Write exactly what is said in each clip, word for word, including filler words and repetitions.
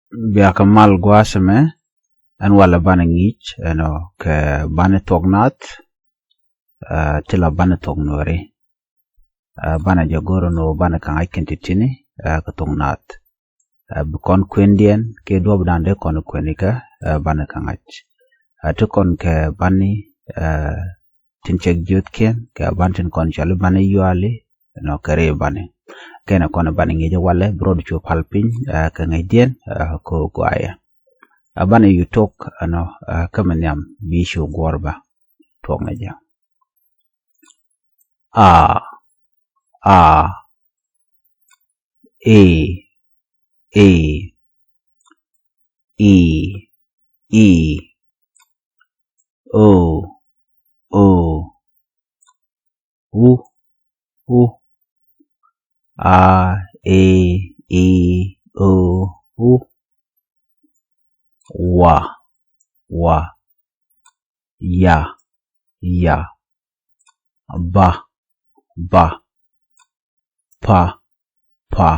Bia kɛ mal gua̱a̱th ɛmɛ, ɛn walɛ banɛ ŋi̱i̱c ɛnɔ kɛ banɛ thuɔk naath, ɛ, ti la banɛ thuɔk nuɔri. Ɛ, banɛ jɛ go̱r ɛnɔ banɛ kɛ ŋa̱c kɛn ti tini, ɛ, kɛ thuɔk naath. Ɛ, bi kɔn kuendiɛn kɛ duɔ̱ɔ̱p dan dee kɔn kueni kɛ, ɛ, banɛ kɛ ŋa̱c. Ɛ, ti kɔn kɛ bani, ɛ, tin cɛk jiöthkiɛn kɛ ban tin kɔn cɔali bani yuali, ɛnɔ kɛ ri bani. Kɛnɛ kɔn bani ŋi̱i̱c walɛ bi rɔɔd cu pal piny, ɛ, kɛ ŋi̱i̱cdiɛn, ɛ, kɛ gɔaa yɛ. Ɛ, bani yu tok ɛnɔ, ɛ, kä mi nhiam bi cu guɔ̱r bä. Tuɔk ni jɛ. A, a, e, e, i, i, o, o, u, u, a, e, i, o, u, wa, wa, ya, ya, ba, ba, pa, pa,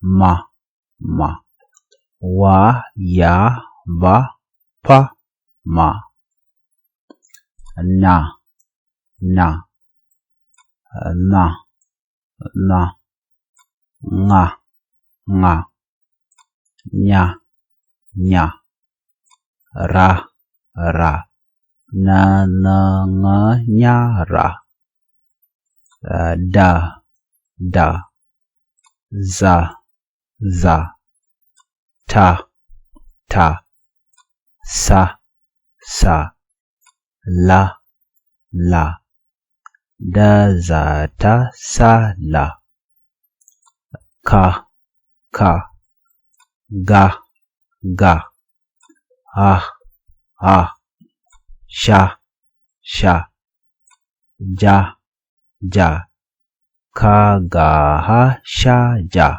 ma, ma, wa, ya, ba, pa, ma, na, na, na, na, ŋa, ŋa, nya, nya, ra, ra, na, na, ŋa, nya, ra, ɛ, da, da, za, za, ta, ta, sa, sa, la, la, da, za, ta, sa, la, ka, ka, ga, ga, ha, ha, sha, sha, ja, ja, ka, ga, ha, sha, ja,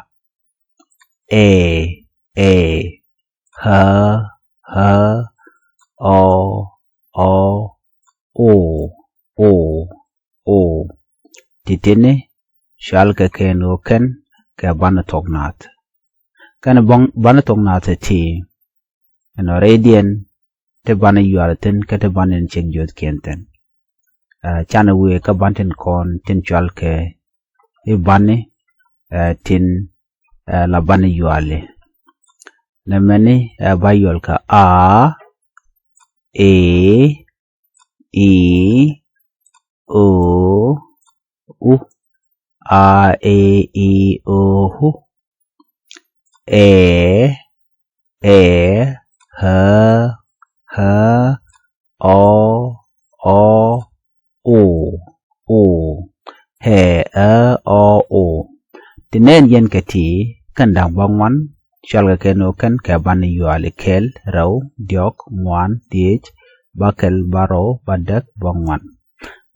ɛ, ɛ, hä, hä, ɔ, ɔ, o, o, o. Ti tini cɔal kɛ kɛn ɣöö kɛn kɛ banɛ thuɔk naath. Kɛn banɛ thuɔk naath ɛ ti ɛnɔ rɛydiɛn ti banɛ yual thi̱n kä ti banɛ in cɛk jiöthkiɛn thi̱n. Ɛ, canɛ wëë kä ban tin kɔn tin cɔal kɛ i̱ bani, ɛ, tin, ɛ, la bani yuali. Nɛmɛni, ɛ, ba yual kɛ a, e, i, o, u. A, e, i, o, u. Ɛ, ɛ, hä, hä, ɔ, ɔ, o, o. Ɛ, ɛ, ɔ, o. Ti nɛn yɛn kɛ ti kɛn da̱ŋ bäŋuan, cɔal kɛ kɛn ɣöö kɛn kɛ banɛ yuali kɛl, rɛw, diɔ̱k, ŋuan, dhiec, bäkɛl, bärɔw, bädäk, bäŋuan.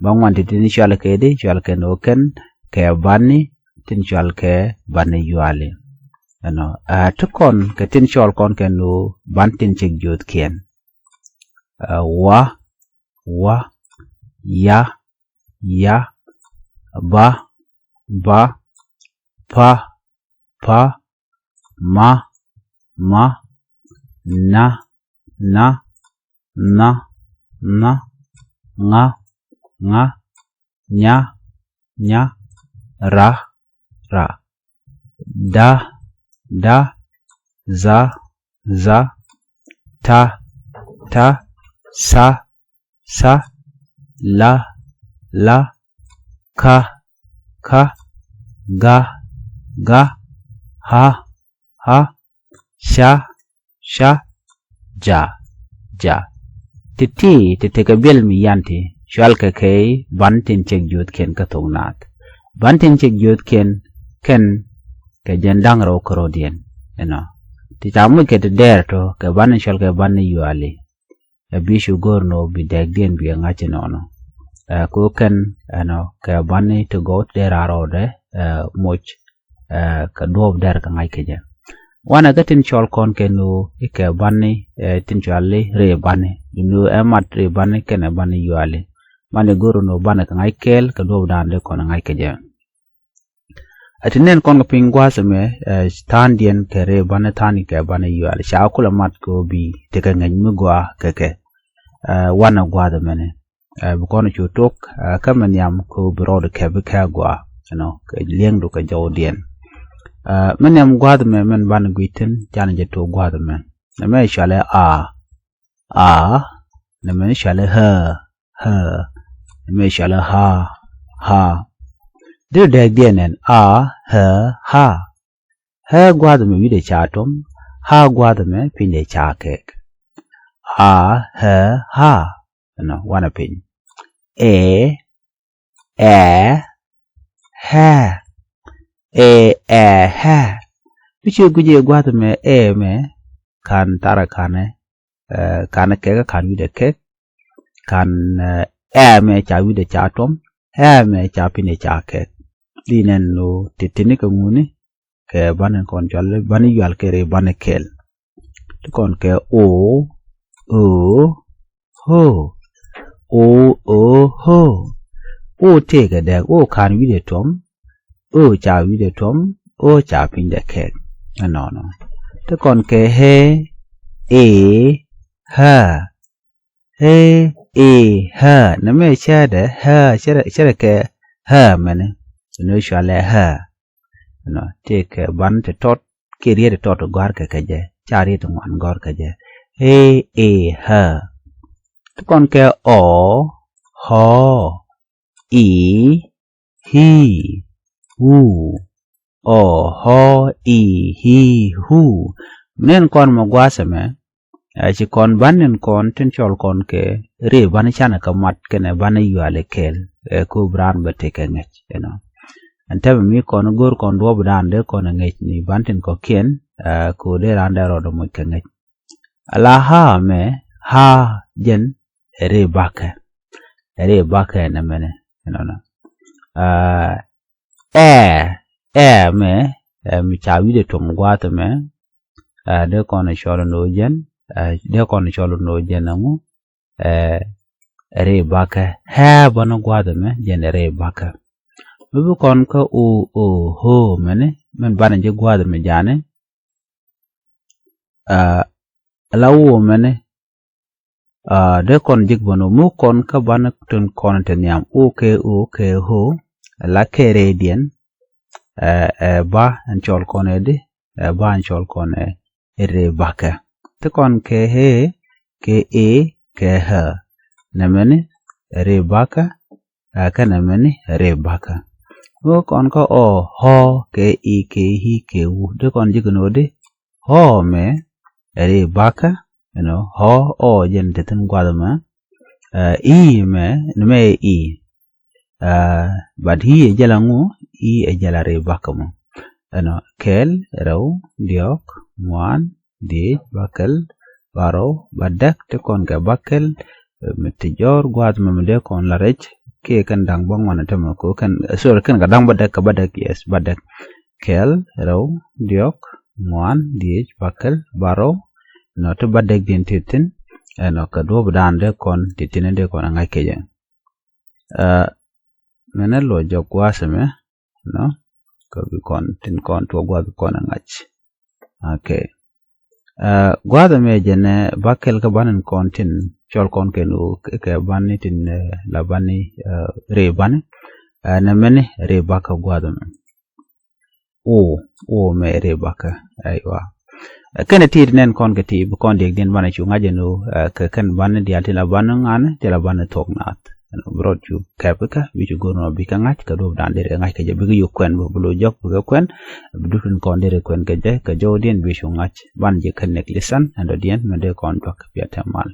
Bäŋuan ti tini cɔal kɛ di, cɔal kɛn ɣöö kɛn kɛ bani tin cɔal kɛ bani yuali. Ɛnɔ, ɛ, ti kɔn kɛ tin cɔal kɔn kɛn ɣöö ban tin cɛk jiöthkiɛn. Ɛ, wa, wa, ya, ya, ba, ba, pa, pa, ma, ma, na, na, na, na, ŋa, ŋa, nya, nya, ra, ra, da, da, za, za, ta, ta, sa, sa, la, la, ka, ka, ga, ga, ha, ha, sha, sha, ja, ja. Ti̱ti̱, ti̱ti̱ kɛ biɛl mi yan ti cɔal kɛ kɛ i̱ ban tin cɛk jiöthkiɛn kä thok naath. Ban tin cɛk jiöthkiɛn kɛn kɛ jɛn da̱ŋ rɛw kärɔ̱diɛn. Ɛnɔ, ti ca moc kɛ ti dɛɛr tɔ kɛ ban in cɔal kɛ ban in yuali. Ɛ bi cu go̱o̱r nɔ bi dɛɛkdiɛn bi ɛ ŋa̱c inɔnɔ. Ɛ, ku kɛn ɛnɔ kɛ bani ti gɔw ti dee raar rɔɔdɛ, ɛ, moc, ɛ, kɛ duɔɔp dɛr kɛ ŋa̱c kɛ jɛ. Wanɛ kä tin cɔl kɔn kɛn ɣöö i̱ kɛ bani, ɛ, tin cɔal i̱ ri bani. Duŋni ɣöö ɛ mat ri bani kɛnɛ bani yuali. Bani go̱o̱r nɔ bani kɛ ŋa̱c kɛɛl kɛ duɔɔp dan dee kɔn ŋa̱c kɛ jɛ. Ɛ ti nɛn kɔn kɛ piny gua̱a̱th ɛmɛ, ɛ, tha̱a̱ŋdiɛn kɛ rɛy banɛ tha̱a̱ŋ kɛ banɛ yual ca kulɛ mat kɛ ɣöö bi tekɛ ŋäc mi gɔaa kɛ kɛ. Ɛ, wanɛ gua̱a̱th ɛmɛni. Ɛ, bi kɔn cu tok, ɛ, kä mi nhiam kɛ ɣöö bi rɔɔdu kɛpi kɛ gɔaa, you know, kɛ li̱eŋdu kɛ jɔwdiɛn. Ɛ, mi nhiam gua̱a̱th ɛmɛ mɛn banɛ guic thi̱n canɛ jɛ tok gua̱a̱th ɛmɛ. Nɛmɛ cɔalɛ a, a, nɛmɛ cɔalɛ ɣä, ɣä, nɛmɛ cɔalɛ ɣa, ɣa. Dee dɛɛkdiɛn ɛn a, ɣä, ɣa. Ɣä gua̱a̱th ɛmɛ wi̱cdɛ ca tuɔ̱m, ɣa gua̱a̱th ɛmɛ pinydɛ ca kɛɛk. A, ɣä, ɣa. Ɛnɔ, wanɛ piny. Ɛ, ɛ, ɣɛ. Ɛ, ɛ, ɣɛ. Mi ciɛ guic ɛ gua̱a̱th ɛmɛ ɛ ɛmɛ ka̱n tharɛ ka̱nɛ, ɛ, ka̱nɛ kɛɛk ka̱n wi̱cdɛ kɛɛk. Ka̱n, ɛ, ɛ ɛmɛ ca wi̱cdɛ ca tuɔ̱m, ɣä ɛmɛ ca pinydɛ ca kɛɛk. Di nɛn ɣöö ti tini kɛ ŋuni kɛ banɛ kɔn cɔal banɛ yual kɛ rɛy banɛ kɛl. Ti kɔn kɛ o, o, ɣö. O, o, ɣö. O tëëkɛ dɛɛk, o ka̱n wi̱cdɛ tuɔ̱m, o ca wi̱cdɛ tuɔ̱m, o ca pinydɛ kɛɛk. Ɛnɔnɔ. Ti kɔn kɛ ɣɛ, ɛ, ɣä. Ɣɛ, ɛ, ɣä. Nɛmɛ cädɛ ɣä, cädɛ, cädɛ kɛ ɣä mɛni. Nɔ cɔalɛ ɣä. Nɔ, tëëkɛ ban ti tɔt, kiɛ riet ti tɔt gɔ̱a̱r kɛ kɛ jɛ, ca riet ti ŋuan gɔ̱a̱r kɛ jɛ. Ɣɛ, ɛ, ɣä. Ti kɔn kɛ ɔ, ɣɔ, i, hi, hu. Ɔ, ɣɔ, i, hi, hu. Nɛn kɔn mɛ gua̱a̱th ɛmɛ, ɛ, ci kɔn ban nɛn kɔn tin cɔl kɔn kɛ rɛy banɛ canɛ kɛ mat kɛnɛ banɛ yual ɛ kɛl, ɛ, ko bi raan bɛ tekɛ ŋäc, you know. Ɛn tɛmɛ mi kɔn go̱r kɔn duɔ̱ɔ̱p dan dee kɔn ɛ ŋäc ni ban tin kɔ̱kiɛn, ɛ, ko dee raan dee rɔɔdɛ moc kɛ ŋäc. Ala ɣa mɛ, ɣa jɛn ɛ rɛy bakä. Ɛ rɛy bakä nɛmɛnɛ, you know, nɔ. Ɛ, ɛ, ɛ mɛ, ɛ, mi ca wi̱cdɛ tuɔ̱m gua̱a̱th ɛmɛ, ɛ, dee kɔn ɛ cɔl ni ɣöö jɛn, ɛ, dee kɔn ɛ cɔl ni ɣöö jɛn ɛŋu, ɛ, ɛ rɛy bakä. Ɣä banɛ gua̱a̱th ɛmɛ jɛn ɛ rɛy bakä. Mi bi kɔn kä o, o, ɣö mɛni, mɛn banɛ ji̱ gua̱a̱th ɛmɛ jani. Ɛ, ala o mɛni, ɛ, dee kɔn jik bä nɔ mi kɔn kä banɛ tin kɔn ti nhiam o kɛ o kɛ ɣö, ala kɛ rɛydiɛn, ɛ, ɛ, ba ɛn cɔl kɔn ɛ di, ɛ, ba ɛn cɔl kɔn ɛ rɛy bakä. Ti kɔn kɛ ɣɛ, kɛ ɛ, kɛ ɣä. Nɛmɛni rɛy bakä, ɛ, kɛ nɛmɛni rɛy bakä. Mi kɔn kä ɔ, ɣɔ, kɛ i, kɛ hi, kɛ wu. Dee kɔn jik nɔ di, ɣɔ mɛ ɛ rɛy bakä, you know, ɣɔ, ɔ jɛn te thi̱n gua̱th mɛ, ɛ, i mɛ, ni mɛ ɛ i. Ɛ, but i ɛ jɛl aŋu, i ɛ jɛl a rɛy bakä mɔ. You know, kɛl, rɛw, diɔ̱k, ŋuan, dhiec, bäkɛl, bärɔw, bädäk, ti kɔn kɛ bäkɛl, ɛ, mi ti jɔr gua̱a̱th mɛ mi dee kɔn la rɛc, kiɛ kɛn da̱ŋ bäŋuan ɛ tämɛ ko kɛn, ɛ, sorry, kɛn kɛ da̱ŋ bädäk kɛ bädäk, yes, bädäk. Kɛl, rɛw, diɔ̱k, ŋuan, dhiec, bäkɛl, bärɔw, nɔ ti bädäkdiɛn ti thi̱n, ɛnɔ kɛ duɔ̱ɔ̱p dan dee kɔn ti thi̱n dee kɔn ɛ ŋa̱c kɛ jɛ. Ɛ, mɛnɛ luɔc jɔk gua̱a̱th ɛmɛ, nɔ, kɛ bi kɔn tin kɔn tuɔɔk gua̱a̱th kɔn ɛ ŋa̱c. Okay. Ɛ, gua̱a̱th ɛmɛ jɛn ɛ bäkɛl kä bani kɔn tin cɔl kɔn kɛn ɣöö kɛ bani tin, ɛ, la bani, ɛ, rɛy bani. Ɛ, nɛmɛni rɛy bakä gua̱a̱th ɛmɛ. O, o mɛ rɛy bakä. Aywa. Ɛ, kɛnɛ ti ti nɛn kɔn kɛ ti bi kɔn diɛkdiɛn banɛ cu ŋa̱c ɛn ɣöö, ɛ, kɛ kɛn bani diaal ti la bani ŋa̱ni ti la bani thuɔ̱k naath. Ɛn ɣöö bi rɔɔdu kɛp kä bi cu go̱r nɔ bikɛ ŋa̱c kɛ duɔ̱ɔ̱p dan deri kɛ ŋa̱c kɛ jɛ bikɛ yuk kuɛn bi, bi lo̱c jɔk bikɛ kuɛn. Bi dup tin kɔn deri kuɛn kɛ jɛ kɛ jɔwdiɛn bi cu ŋa̱c. Banɛ jɛ kɛn nɛk lisan ɛn dɔ̱diɛn mɛ dee kɔn duak kɛ piath tɛm mal.